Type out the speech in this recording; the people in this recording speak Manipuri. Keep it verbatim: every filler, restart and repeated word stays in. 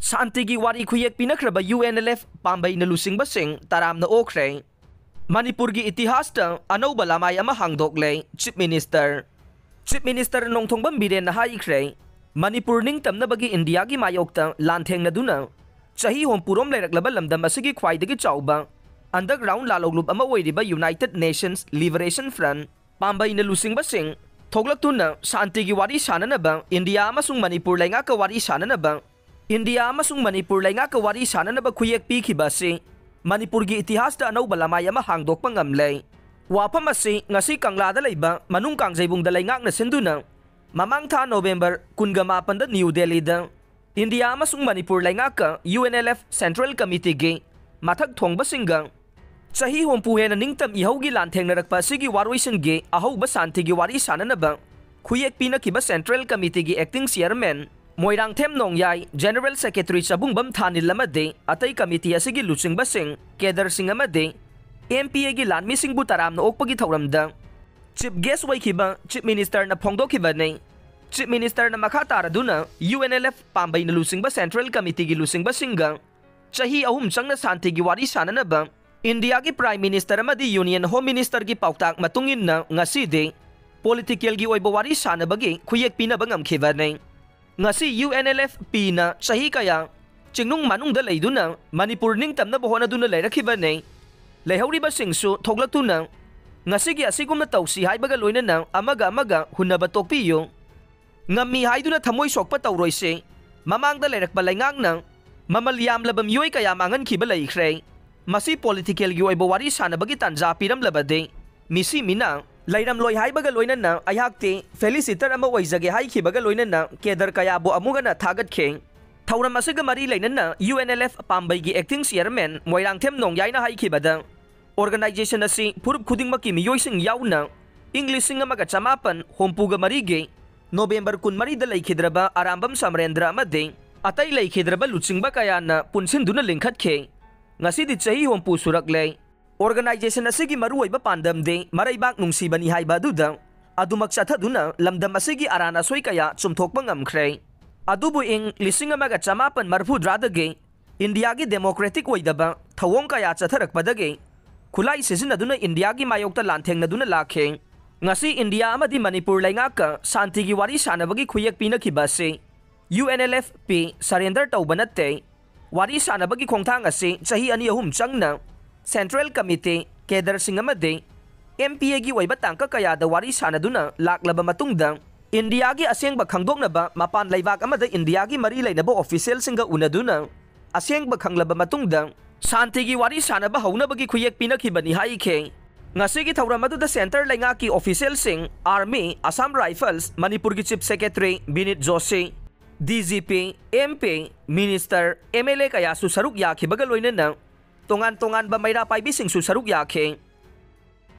ꯁꯥꯟꯇꯤꯒꯤ ꯋꯥꯔꯤ ꯈꯨꯌꯦꯛ ꯄꯤꯅꯈ꯭ꯔꯕ ꯌꯨ ꯑꯦꯟ ꯑꯦꯜ ꯑꯦꯐ ꯄꯥꯝꯕꯩꯅ ꯂꯨꯆꯤꯡꯕꯁꯤꯡ ꯇꯔꯥꯝꯅ ꯑꯣꯛꯈ꯭ꯔꯦ꯫ ꯃꯅꯤꯄꯨꯔꯒꯤ ꯏꯇꯤꯍꯥꯁꯇ ꯑꯅꯧꯕ ꯂꯃꯥꯏ ꯑꯃ ꯍꯥꯡꯗꯣꯛꯂꯦ꯫ Chief minister chief minister Nongthombam ꯕꯤꯔꯦꯟꯅ ꯍꯥꯏꯈ꯭ꯔꯦ, ꯃꯅꯤꯄꯨꯔ ꯅꯤꯡꯇꯝꯅꯕꯒꯤ ꯏꯟꯗꯤꯌꯥꯒꯤ ꯃꯥꯌꯣꯛꯇ ꯂꯥꯟꯊꯦꯡꯅꯗꯨꯅ ꯆꯍꯤ ꯍꯨꯝꯐꯨꯔꯣꯝ ꯂꯩꯔꯛꯂꯕ ꯂꯝꯗꯝ ꯑꯁꯤꯒꯤ ꯈ꯭ꯋꯥꯏꯗꯒꯤ ꯆꯥꯎꯕ underground ꯂꯥꯜꯍꯧꯂꯨꯞ ꯑꯃ ꯑꯣꯏꯔꯤꯕ United Nations Liberation Front ꯄꯥꯝꯕꯩꯅ ꯂꯨꯆꯤꯡꯕꯁꯤꯡ ꯊꯣꯛꯂꯛꯇꯨꯅ ꯁꯥꯟꯇꯤꯒꯤ ꯋꯥꯔꯤ ꯁꯥꯅꯅꯕ, ꯏꯟꯗꯤꯌꯥ ꯑꯃꯁꯨꯡ ꯃꯅꯤꯄꯨꯔ ꯂꯩꯉꯥꯛꯀ ꯋꯥꯔꯤ ꯁꯥꯅꯅꯕ, ꯏꯟꯗꯤꯌꯥ ꯑꯃꯁꯨꯡ ꯃꯅꯤꯄꯨꯔ ꯂꯩꯉꯥꯛꯀ ꯋꯥꯔꯤ ꯁꯥꯅꯅꯕ ꯈꯨꯌꯦꯛ ꯄꯤꯈꯤꯕ ꯑꯁꯤ ꯃꯅꯤꯄꯨꯔꯒꯤ ꯏꯇꯤꯍꯥꯁꯇ ꯑꯅꯧꯕ ꯂꯃꯥꯏ ꯑꯃ ꯍꯥꯡꯗꯣꯛꯄ ꯉꯝꯂꯦ꯫ ꯋꯥꯐꯝ ꯑꯁꯤ ꯉꯁꯤ ꯀꯪꯂꯥꯗ ꯂꯩꯕ ꯃꯅꯨꯡ ꯀꯥꯡꯖꯩꯕꯨꯡꯗ ꯂꯩꯉꯥꯛꯅ ꯁꯤꯟꯗꯨꯅ ꯃꯃꯥꯡ ꯊꯥ ꯅꯣꯕꯦꯝꯕꯔ ꯀꯨꯟꯒ ꯃꯥꯄꯟꯗ ꯅ꯭ꯌꯨ ꯗꯦꯜꯂꯤꯗ ꯏꯟꯗꯤꯌꯥ ꯑꯃꯁꯨꯡ ꯃꯅꯤꯄꯨꯔ ꯂꯩꯉꯥꯛꯀ U N L F central ꯀꯃꯤꯇꯤꯒꯤ ꯃꯊꯛ ꯊꯣꯡꯕꯁꯤꯡꯒ ꯆꯍꯤ ꯍꯨꯝꯐꯨ ꯍꯦꯟꯅ ꯅꯤꯡꯇꯝ ꯏꯍꯧꯒꯤ ꯂꯥꯟꯊꯦꯡꯅꯔꯛꯄ ꯑꯁꯤꯒꯤ ꯋꯥꯔꯣꯏꯁꯤꯟꯒꯤ ꯑꯍꯧꯕ ꯁꯥꯟꯇꯤꯒꯤ ꯋꯥꯔꯤ ꯁꯥꯅꯅꯕ ꯈꯨꯌꯦꯛ ꯄꯤꯅꯈꯤꯕ ꯁꯦꯟꯇ꯭ꯔꯦꯜ ꯀꯃꯤꯇꯤꯒꯤ acting chairman Moirangthem Nongyai, general secretary Chabungbam Thanil ꯑꯃꯗꯤ ꯑꯇꯩ ꯀꯃꯤꯇꯤ ꯑꯁꯤꯒꯤ ꯂꯨꯆꯤꯡꯕꯁꯤꯡ, ꯀꯦꯗꯔꯁꯤꯡ ꯑꯃꯗꯤ ꯑꯦꯝ ꯄꯤ ꯑꯦꯒꯤ ꯂꯥꯟꯃꯤꯁꯤꯡꯕꯨ ꯇꯔꯥꯝꯅ ꯑꯣꯛꯄꯒꯤ ꯊꯧꯔꯝꯗ ꯆꯤꯐ ꯒꯦꯁ ꯑꯣꯏꯈꯤꯕ ꯆꯤꯐ ꯃꯤꯅꯤꯁꯇꯔꯅ ꯐꯣꯡꯗꯣꯛꯈꯤꯕꯅꯤ꯫ ꯆꯤꯐ ꯃꯤꯅꯤꯁꯇꯔꯅ ꯃꯈꯥ ꯇꯥꯔꯗꯨꯅ ꯌꯨ ꯑꯦꯟ ꯑꯦꯜ ꯑꯦꯐ ꯄꯥꯝꯕꯩꯅ ꯂꯨꯆꯤꯡꯕ ꯁꯦꯟꯇ꯭ꯔꯦꯜ ꯀꯃꯤꯇꯤꯒꯤ ꯂꯨꯆꯤꯡꯕꯁꯤꯡꯒ ꯆꯍꯤ ꯑꯍꯨꯝ ꯆꯪꯅ ꯁꯥꯟꯇꯤꯒꯤ ꯋꯥꯔꯤ ꯁꯥꯅꯅꯕ ꯏꯟꯗꯤꯌꯥꯒꯤ ꯄ꯭ꯔꯥꯏꯝ ꯃꯤꯅꯤꯁꯇꯔ ꯑꯃꯗꯤ ꯌꯨꯅꯤꯌꯟ ꯍꯣꯝ ꯃꯤꯅꯤꯁꯇꯔꯒꯤ ꯄꯥꯎꯇꯥꯛ ꯃꯇꯨꯡ ꯏꯟꯅ ꯉꯁꯤꯗꯤ ꯄꯣꯂꯤꯇꯤꯀꯦꯜꯒꯤ ꯑꯣꯏꯕ ꯋꯥꯔꯤ ꯁꯥꯅꯕꯒꯤ ꯈꯨꯌꯦꯛ ꯄꯤꯅꯕ ꯉꯝꯈꯤꯕꯅꯤ꯫ ꯉꯁꯤ ꯌꯨ ꯑꯦꯟ ꯑꯦꯜ ꯑꯦꯐ ꯄꯤꯅ ꯆꯍꯤ ꯀꯌꯥ ꯆꯤꯡꯅꯨꯡ ꯃꯅꯨꯡꯗ ꯂꯩꯗꯨꯅ ꯃꯅꯤꯄꯨꯔ ꯅꯤꯡꯇꯝꯅꯕ ꯍꯣꯠꯅꯗꯨꯅ ꯂꯩꯔꯛꯈꯤꯕꯅꯤ꯫ ꯂꯩꯍꯧꯔꯤꯕꯁꯤꯡꯁꯨ ꯊꯣꯛꯂꯛꯇꯨꯅ ꯉꯁꯤꯒꯤ ꯑꯁꯤꯒꯨꯝꯅ ꯇꯧꯁꯤ ꯍꯥꯏꯕꯒ ꯂꯣꯏꯅꯅ ꯑꯃꯒ ꯑꯃꯒ ꯍꯨꯟꯅꯕ ꯇꯣꯛꯄꯤꯌꯨ꯫ ꯉꯝꯃꯤ ꯍꯥꯏꯗꯨꯅ ꯊꯃꯣꯏ ꯁꯣꯛꯄ ꯇꯧꯔꯣꯏꯁꯤ꯫ ꯃꯃꯥꯡꯗ ꯂꯩꯔꯛꯄ ꯂꯩꯉꯥꯛꯅ ꯃꯃꯜ ꯌꯥꯝꯂꯕ ꯃꯤꯑꯣꯏ ꯀꯌꯥ ꯃꯥꯡꯍꯟꯈꯤꯕ ꯂꯩꯈ꯭ꯔꯦ꯫ ꯃꯁꯤ ꯄꯣꯂꯤꯇꯤꯀꯦꯜꯒꯤ ꯑꯣꯏꯕ ꯋꯥꯔꯤ ꯁꯥꯅꯕꯒꯤ ꯇꯥꯟꯖꯥ ꯄꯤꯔꯝꯂꯕꯗꯤ ꯃꯤꯁꯤ ꯃꯤꯅ ꯂꯩꯔꯝꯂꯣꯏ ꯍꯥꯏꯕꯒ ꯂꯣꯏꯅꯅ ꯑꯩꯍꯥꯛꯇꯤ ꯐꯦꯂꯤꯁꯤꯇꯔ ꯑꯃ ꯑꯣꯏꯖꯒꯦ ꯍꯥꯏꯈꯤꯕꯒ ꯂꯣꯏꯅꯅ ꯀꯦꯗꯔ ꯀꯌꯥꯕꯨ ꯑꯃꯨꯛ ꯍꯟꯅ ꯊꯥꯒꯠꯈꯤ꯫ ꯊꯧꯔꯝ ꯑꯁꯤꯒ ꯃꯔꯤ ꯂꯩꯅꯅ ꯌꯨ ꯑꯦꯟ ꯑꯦꯜ ꯑꯦꯐ ꯄꯥꯝꯕꯩꯒꯤ ꯑꯦꯛꯇꯤꯡ ꯆꯤꯌꯔꯃꯦꯟ ꯃꯣꯏꯔꯥꯡꯊꯦꯝ ꯅꯣꯡꯌꯥꯏꯅ ꯍꯥꯏꯈꯤꯕꯗ, ꯑꯣꯔꯒꯅꯥꯏꯖꯦꯁꯟ ꯑꯁꯤ ꯐꯨꯔꯨꯞ ꯈꯨꯗꯤꯡꯃꯛꯀꯤ ꯃꯤꯑꯣꯏꯁꯤꯡ ꯌꯥꯎꯅ ꯏꯪ ꯂꯤꯁꯤꯡ ꯑꯃꯒ ꯆꯃꯥꯄꯟ ꯍꯨꯝꯐꯨꯒ ꯃꯔꯤꯒꯤ ꯅꯣꯕꯦꯝꯕꯔ ꯀꯨꯟꯃꯔꯤꯗ ꯂꯩꯈꯤꯗ꯭ꯔꯕ ꯑꯔꯥꯝꯕꯝ ꯁꯃꯔꯦꯟꯗ꯭ꯔ ꯑꯃꯗꯤ ꯑꯇꯩ ꯂꯩꯈꯤꯗ꯭ꯔꯕ ꯂꯨꯆꯤꯡꯕ ꯀꯌꯥꯅ ꯄꯨꯟꯁꯤꯟꯗꯨꯅ ꯂꯤꯡꯈꯠꯈꯤ꯫ ꯉꯁꯤꯗꯤ ꯆꯍꯤ ꯍꯨꯝꯐꯨ ꯁꯨꯔꯛꯂꯦ꯫ ꯑꯣꯔꯒꯅꯥꯏꯖꯦꯁꯟ ꯑꯁꯤꯒꯤ ꯃꯔꯨꯑꯣꯏꯕ ꯄꯥꯟꯗꯝꯗꯤ ꯃꯔꯩꯕꯥꯛ ꯅꯨꯡꯁꯤꯕꯅꯤ ꯍꯥꯏꯕ ꯑꯗꯨꯗ ꯑꯗꯨꯃꯛ ꯆꯠꯊꯗꯨꯅ ꯂꯝꯗꯝ ꯑꯁꯤꯒꯤ ꯑꯔꯥꯟ ꯑꯁꯣꯏ ꯀꯌꯥ ꯆꯨꯝꯊꯣꯛꯄ ꯉꯝꯈ꯭ꯔꯦ꯫ ꯑꯗꯨꯕꯨ ꯏꯪ ꯂꯤꯁꯤꯡ ꯑꯃꯒ ꯆꯃꯥꯄꯟ ꯃꯔꯤꯐꯨꯇꯔꯥꯗꯒꯤ ꯏꯟꯗꯤꯌꯥꯒꯤ ꯗꯦꯃꯣꯀ꯭ꯔꯦꯇꯤꯛ ꯑꯣꯏꯗꯕ ꯊꯧꯑꯣꯡ ꯀꯌꯥ ꯆꯠꯊꯔꯛꯄꯗꯒꯤ ꯈꯨꯠꯂꯥꯏ ꯁꯤꯖꯤꯟꯅꯗꯨꯅ ꯏꯟꯗꯤꯌꯥꯒꯤ ꯃꯥꯌꯣꯛꯇ ꯂꯥꯟꯊꯦꯡꯅꯗꯨꯅ ꯂꯥꯛꯈꯤ꯫ ꯉꯁꯤ ꯏꯟꯗꯤꯌꯥ ꯑꯃꯗꯤ ꯃꯅꯤꯄꯨꯔ ꯂꯩꯉꯥꯛꯀ ꯁꯥꯟꯇꯤꯒꯤ ꯋꯥꯔꯤ ꯁꯥꯟꯅꯕꯒꯤ ꯈꯨꯌꯦꯛ ꯄꯤꯅꯈꯤꯕ ꯑꯁꯤ U N L F P surrender ꯇꯧꯕ ꯅꯠꯇꯦ꯫ ꯋꯥꯔꯤ ꯁꯥꯟꯅꯕꯒꯤ ꯈꯣꯡꯊꯥꯡ ꯑꯁꯤ ꯆꯍꯤ ꯑꯅꯤ ꯑꯍꯨꯝ ꯆꯪꯅ Central Committee, cadreꯁꯤꯡ ꯑꯃꯗꯤ ꯑꯦꯝ ꯄꯤ ꯑꯦꯒꯤ ꯑꯣꯏꯕ ꯇꯥꯡꯀꯛ ꯀꯌꯥꯗ ꯋꯥꯔꯤ ꯁꯥꯟꯅꯗꯨꯅ ꯂꯥꯛꯂꯕ ꯃꯇꯨꯡꯗ ꯏꯟꯗꯤꯌꯥꯒꯤ ꯑꯁꯦꯡꯕ ꯈꯪꯗꯣꯛꯅꯕ ꯃꯄꯥꯟ ꯂꯩꯕꯥꯛ ꯑꯃꯗ ꯏꯟꯗꯤꯌꯥꯒꯤ ꯃꯔꯤ ꯂꯩꯅꯕ officialꯁꯤꯡꯒ ꯎꯅꯗꯨꯅ ꯑꯁꯦꯡꯕ ꯈꯪꯂꯕ ꯃꯇꯨꯡꯗ ꯁꯥꯟꯇꯤꯒꯤ ꯋꯥꯔꯤ ꯁꯥꯟꯅꯕ ꯍꯧꯅꯕꯒꯤ ꯈꯨꯌꯦꯛ ꯄꯤꯅꯈꯤꯕꯅꯤ ꯍꯥꯏꯈꯤ꯫ ꯉꯁꯤꯒꯤ ꯊꯧꯔꯝ ꯑꯗꯨꯗ centre ꯂꯩꯉꯥꯛꯀꯤ officialꯁꯤꯡ, Army, Assam Rifles, ꯃꯅꯤꯄꯨꯔꯒꯤ Chief Secretary Vineet Joshi, D G P, M P, minister, M L A ꯀꯌꯥꯁꯨ ꯁꯔꯨꯛ ꯌꯥꯈꯤꯕꯒ ꯂꯣꯏꯅꯅ ꯇꯣꯉꯥꯟ ꯇꯣꯉꯥꯟꯕ ꯃꯩꯔꯥ ꯄꯥꯏꯕꯤꯁꯤꯡꯁꯨ ꯁꯔꯨꯛ ꯌꯥꯈꯤ꯫